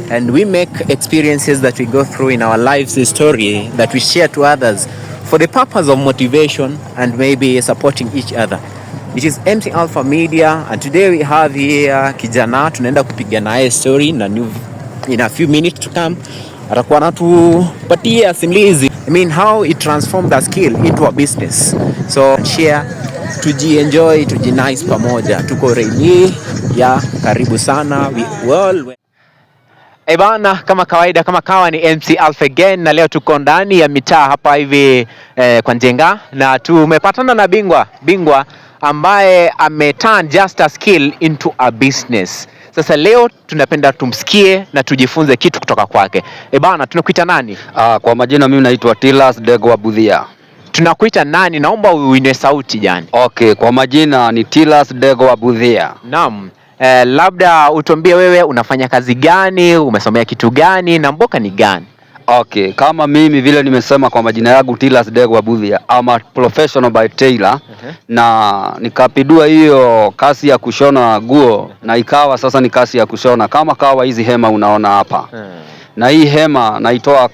And we make experiences that we go through in our lives a story that we share to others for the purpose of motivation and maybe supporting each other. It is MC Alpha Media, and today we have here kijana tunaenda kupiga naye story na new, in a few minutes to come atakuwa anatupatia simulizi, I mean, how it transformed the skill into a business. So share, tuji-enjoy, tuji-nice pamoja. Tuko ready ya karibu sana. We well. Eh bana, kama kawaida, kama kawa ni MC Alpha again, na leo tuko ndani ya mitaa hapa hivi kwa Njenga na tumepatana na bingwa bingwa ambaye ameturn just a skill into a business. Sasa leo tunapenda tumsikie na tujifunze kitu kutoka kwake. Eh bana, tunakuita nani? Ah, kwa majina mimi naitwa Tilas Dego Budhia. Tunakuita nani? Naomba uinue sauti jani. Okay, kwa majina ni Tilas Dego Budhia. Naam. Labda utuambie wewe unafanya kazi gani, umesomea kitu gani na mboka ni gani? Okay, kama mimi vile nimesema kwa majina yangu Tilas Dego Budhia, I'm a professional by tailor na nikapidua hiyo kazi ya kushona guo na ikawa sasa ni kazi ya kushona kama kawa hizi hema unaona hapa. Na hii hema naitoa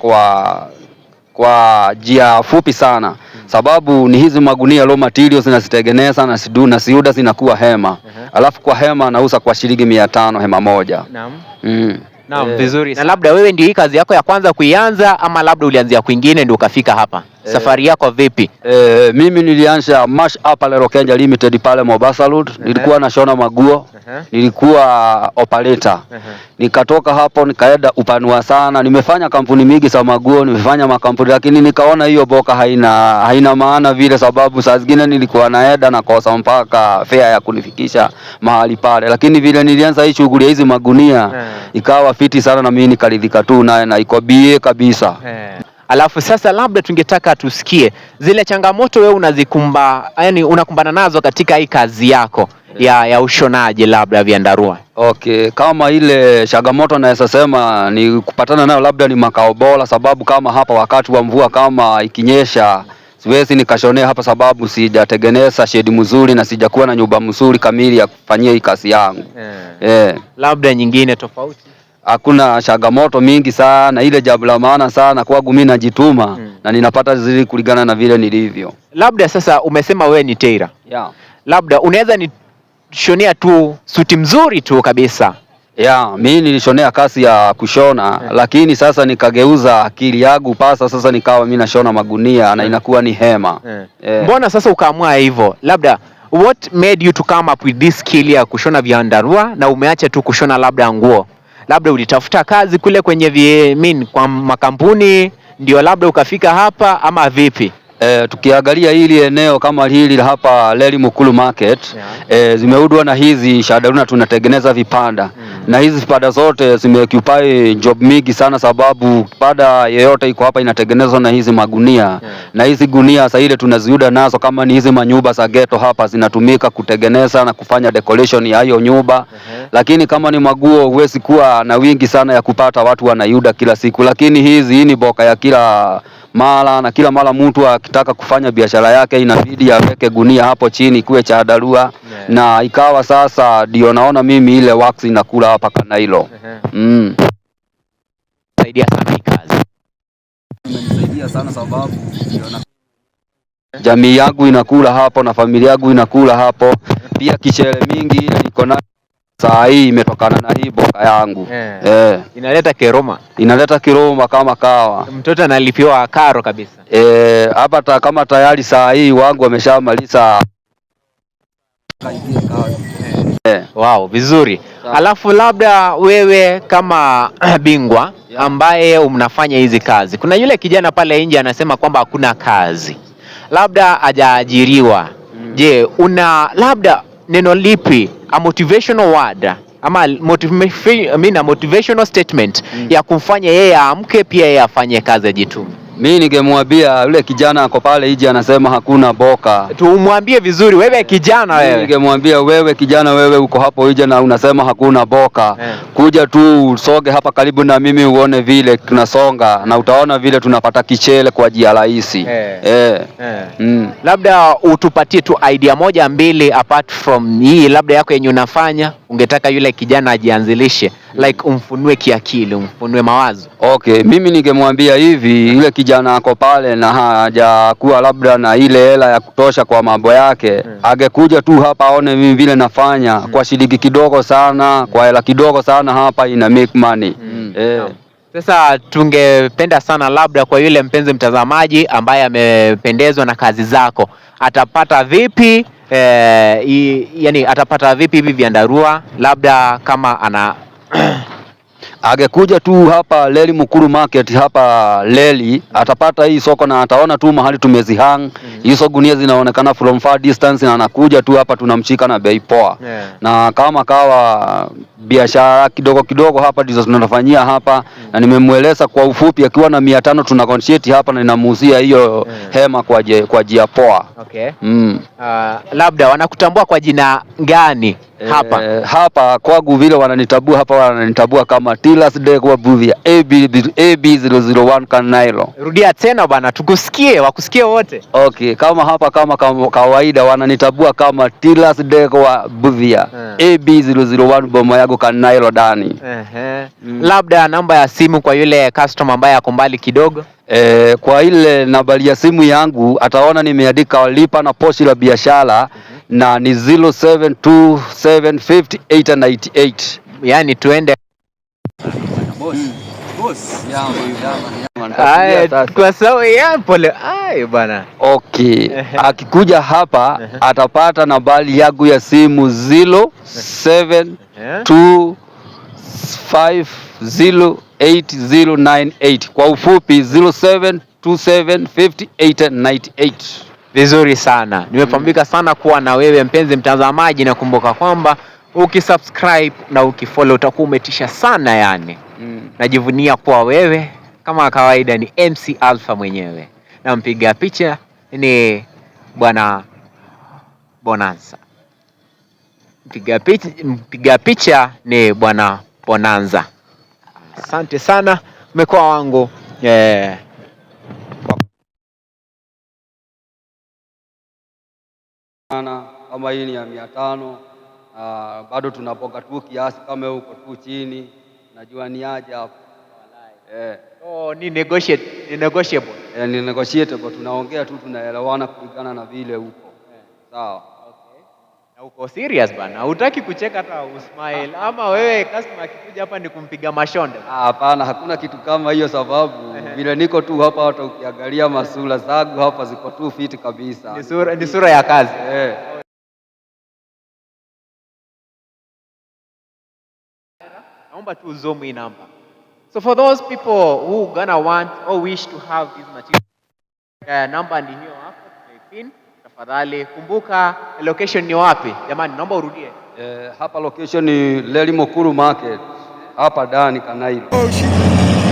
kwa njia fupi sana, sababu ni hizi magunia raw materials nazitengeneza na sidu na siuda zinakuwa hema. Alafu kwa hema nauza kwa shilingi 500 hema moja. Naam. Mm. Naam, vizuri. Na labda wewe ndio hii kazi yako ya kwanza kuianza ama labda ulianzia kwingine ndio ukafika hapa? Safari yako vipi? Mimi nilianza Mash Apparel Kenya Limited pale Mombasa Road. Nilikuwa nashona maguo, nilikuwa operator. Nikatoka hapo nikaenda upanua sana. Nimefanya kampuni mingi za maguo, nimefanya makampuni, lakini nikaona hiyo boka haina maana vile, sababu saa zingine nilikuwa naenda nakosa mpaka fare ya kunifikisha mahali pale, lakini vile nilianza hii shughuli ya hizi magunia ikawa fiti sana, na mimi nikaridhika tu naye na iko bie kabisa. Alafu sasa labda tungetaka tusikie zile changamoto wewe unazikumba, yani unakumbana nazo katika hii kazi yako ya ushonaji labda vyandarua. Okay, kama ile changamoto naweza sema ni kupatana nayo labda ni makao bora, sababu kama hapa wakati wa mvua kama ikinyesha siwezi nikashonea hapa, sababu sijatengeneza shedi mzuri na sijakuwa na nyumba mzuri kamili ya kufanyia hii kazi yangu. Labda nyingine tofauti. Hakuna changamoto mingi sana, ile jambo la maana sana kwangu mimi najituma na ninapata zili kulingana na vile nilivyo. Labda sasa umesema wewe ni tailor. Labda unaweza nishonea tu suti mzuri tu kabisa. Yeah, mimi nilishonea kazi ya kushona lakini sasa nikageuza akili yangu pasa sasa nikawa mimi nashona magunia na inakuwa ni hema. Mbona sasa ukaamua hivyo? Labda what made you to come up with this skill ya kushona vyandarua na umeacha tu kushona labda nguo? Labda ulitafuta kazi kule kwenye mean, kwa makampuni ndio labda ukafika hapa ama vipi? Tukiangalia hili eneo kama hili hapa Leli Mukulu Market zimeudwa na hizi shadaruna tunatengeneza vipanda na hizi vipanda zote zimeoccupy job mingi sana, sababu kipanda yeyote iko hapa inatengenezwa na hizi magunia na hizi gunia sasa ile tunaziuda nazo kama ni hizi manyumba za ghetto hapa zinatumika kutengeneza na kufanya decoration ya hiyo nyumba lakini kama ni maguo huwezi kuwa na wingi sana ya kupata watu wanaiuda kila siku, lakini hizi hii ni boka ya kila mara na kila mara mtu akitaka kufanya biashara yake inabidi aweke gunia hapo chini kuwe chandarua na ikawa sasa ndio naona mimi ile wax inakula hapa Kanailo. Saidia sana hii kazi. Imenisaidia sana sababu jamii yangu inakula hapo na familia yangu inakula hapo. Pia kichele mingi ile niko nayo saa hii imetokana na hii boka yangu. Inaleta keroma. Inaleta kiroma kama kawa. Mtoto analipiwa karo kabisa. Hapa kama tayari saa hii wangu wameshamaliza. Wow, vizuri. Alafu labda wewe kama bingwa ambaye mnafanya hizi kazi, kuna yule kijana pale nje anasema kwamba hakuna kazi, labda hajaajiriwa. Je, una labda neno lipi, a motivational word ama I mean, a motivational statement ya kumfanya yeye aamke pia yeye afanye kazi ajitume? Mi ningemwambia yule kijana ako pale nje anasema hakuna boka. Tumwambie vizuri, wewe kijana Mimi wewe. ningemwambia wewe kijana, wewe uko hapo nje na unasema hakuna boka, kuja tu usoge hapa karibu na mimi uone vile tunasonga na utaona vile tunapata kichele kwa njia rahisi. Labda utupatie tu idea moja mbili apart from hii labda yako yenye unafanya. Ungetaka yule kijana ajianzilishe, like umfunue kiakili, umfunue mawazo. Okay, mimi ningemwambia hivi, yule kijana ako pale na hajakuwa labda na ile hela ya kutosha kwa mambo yake, angekuja tu hapa aone mimi vile nafanya kwa shilingi kidogo sana, kwa hela kidogo sana hapa ina make money. Eh. Sasa tungependa sana labda kwa yule mpenzi mtazamaji ambaye amependezwa na kazi zako, atapata vipi yani atapata vipi hivi vyandarua, labda kama ana Angekuja tu hapa Leli Mukuru Market hapa Leli, atapata hii soko na ataona tu mahali tumezihang hizo gunia zinaonekana from far distance, na anakuja tu hapa tunamshika na bei poa. Na kama kawa biashara kidogo kidogo hapa ndizo tunafanyia hapa, na nimemweleza kwa ufupi, akiwa na 500 tuna negotiate hapa na ninamuuzia hiyo hema kwa jia poa. Labda wanakutambua kwa jina gani hapa? Hapa kwangu vile wananitambua hapa, wananitambua kama Tilas Degwa Buthia AB AB001 Kanailo. Rudia tena bana, tukusikie, wakusikie wote. Okay, kama hapa kama kawaida wananitambua kama Tilas Degwa Buthia AB001 Boma Yago Kanailo Dani. Labda namba ya simu kwa yule customer ambaye ako mbali kidogo. Kwa ile nambari ya simu yangu ataona nimeandika lipa na poshi la biashara na ni 07275898. Yaani tuende Aya, kwa sababu ya pole. Ai bana. Okay, akikuja hapa atapata nambari yangu ya simu 0725080998. Kwa ufupi 07275898. Vizuri sana. Nimepambika sana kuwa na wewe mpenzi mtazamaji, na kumbuka kwamba ukisubscribe na ukifollow utakuwa umetisha sana yani. Najivunia kuwa wewe. Kama kawaida ni MC Alpha mwenyewe, na mpiga picha ni bwana Bonanza. Mpiga picha ni bwana Bonanza. Asante sana, umekuwa wangu Kama hii ni ya 500, bado tunapoka tu kiasi kama huko tu chini, najua ni aje hapo. Oh, ni negotiate, ni negotiable. Ni negotiable, tunaongea tu tunaelewana kulingana na vile uko. Sawa. Okay. Na uko serious bana, hutaki kucheka hata usmile, ama wewe customer akikuja hapa ni kumpiga mashonde? Hapana, hakuna kitu kama hiyo, sababu vile niko tu hapa, hata ukiangalia masura zangu hapa ziko tu fit kabisa. Ni sura ya kazi. Naomba tu zoom hii namba. So for those people who gonna want or wish to have this material, namba ni hiyo hapo, tumeipin. Tafadhali kumbuka location ni wapi? Jamani, naomba urudie. Hapa location ni Leli Mukuru Market hapa Dani Kanailo. Oh shit.